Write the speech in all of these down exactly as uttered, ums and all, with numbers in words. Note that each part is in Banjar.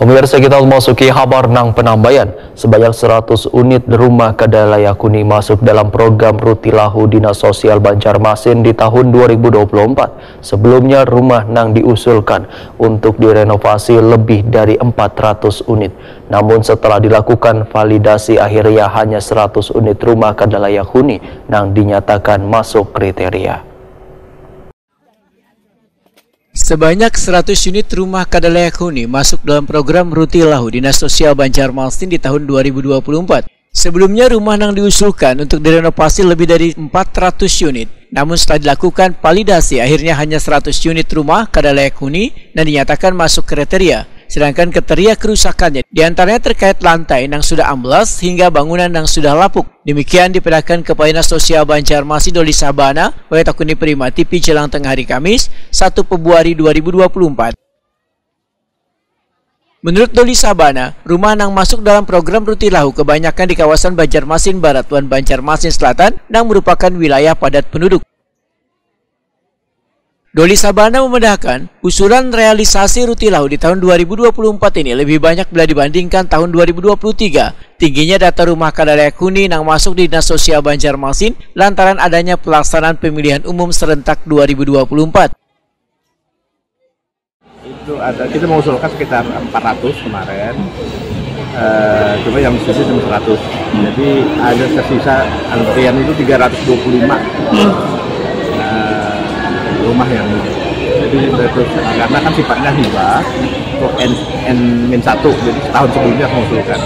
Pemirsa, kita memasuki habar nang penambayan. Sebanyak seratus unit rumah kada layak huni masuk dalam program Ruti Lahu Dinas Sosial Banjarmasin di tahun dua ribu dua puluh empat. Sebelumnya, rumah nang diusulkan untuk direnovasi lebih dari empat ratus unit. Namun, setelah dilakukan validasi, akhirnya hanya seratus unit rumah kada layak huni nang dinyatakan masuk kriteria. Sebanyak seratus unit rumah kada layak huni masuk dalam program Ruti Lahu Dinas Sosial Banjarmasin di tahun dua ribu dua puluh empat. Sebelumnya, rumah nang diusulkan untuk direnovasi lebih dari empat ratus unit. Namun, setelah dilakukan validasi, akhirnya hanya seratus unit rumah kada layak huni nang dinyatakan masuk kriteria. Sedangkan kriteria kerusakannya diantaranya terkait lantai nang sudah amblas hingga bangunan nang sudah lapuk. Demikian dipadahkan Kepala Dinas Sosial Banjarmasin Doli Sabana oleh Takuni Prima T V Jelang Tengah hari Kamis, satu Februari dua ribu dua puluh empat. Menurut Doli Sabana, rumah nang masuk dalam program Ruti Lahu kebanyakan di kawasan Banjarmasin Barat wan Banjarmasin Selatan nang merupakan wilayah padat penduduk. Doli Sabana memedahkan, usulan realisasi Ruti Lahu di tahun dua ribu dua puluh empat ini lebih banyak bila dibandingkan tahun dua ribu dua puluh tiga. Tingginya data rumah kada layak huni nang masuk di Dinas Sosial Banjarmasin lantaran adanya pelaksanaan pemilihan umum serentak dua ribu dua puluh empat. Itu ada, kita mengusulkan sekitar empat ratus kemarin. Eh, cuma yang sisa cuma seratus. Jadi ada tersisa antrian itu tiga ratus dua puluh lima. Hmm. Eh, rumah yang, jadi itu, karena kan sifatnya hibah untuk N, N min satu, jadi setahun sebelumnya mengusulkan.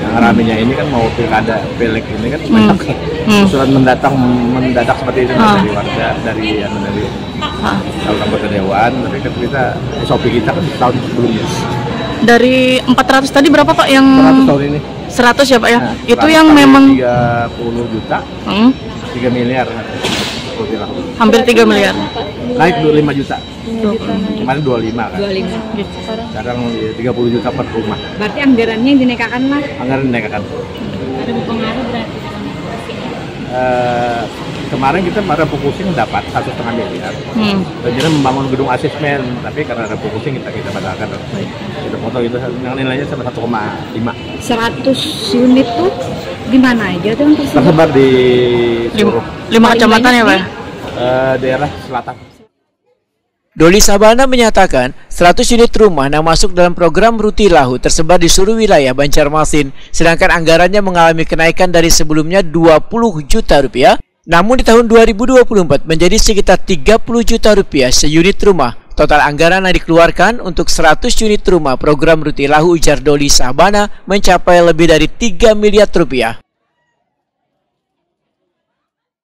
Yang ramenya ini kan mau pilkada, pileg ini kan, hmm, banyak, hmm, usulan mendatang, mendadak seperti itu, ah, dari warga, dari, anu, dari, ah, kalau anggota dewan, tapi kan kita S O P kita kan setahun sebelumnya. Dari empat ratus tadi berapa, Pak, yang empat ratus tahun ini? Seratus ya, Pak, ya? Nah, itu yang memang tiga puluh juta, hmm, tiga miliar. Hampir tiga miliar. Naik dua puluh lima juta. Kemarin dua puluh lima kan? Dua puluh lima. Sekarang tiga puluh juta per rumah. Berarti anggarannya yang dinaikkan lah? Anggaran dinaikkan. Ada berpengaruh berarti dengan, eh, kemarin kita refocusing dapat satu setengah miliar. Hmm. Rencana membangun gedung asesmen, tapi karena refocusing kita, kita batalkan. Kita potong itu, yang nilainya sama satu koma lima. Seratus unit tuh di mana aja tuh yang tersebar? Tersebar di seluruh lima kecamatan ya, Pak? Eh, daerah selatan. Doli Sabana menyatakan, seratus unit rumah yang masuk dalam program Ruti Lahu tersebar di seluruh wilayah Banjarmasin, sedangkan anggarannya mengalami kenaikan dari sebelumnya dua puluh juta rupiah, namun di tahun dua ribu dua puluh empat menjadi sekitar tiga puluh juta rupiah seunit rumah. Total anggaran yang dikeluarkan untuk seratus unit rumah program Ruti Lahu, ujar Doli Sabana, mencapai lebih dari tiga miliar rupiah.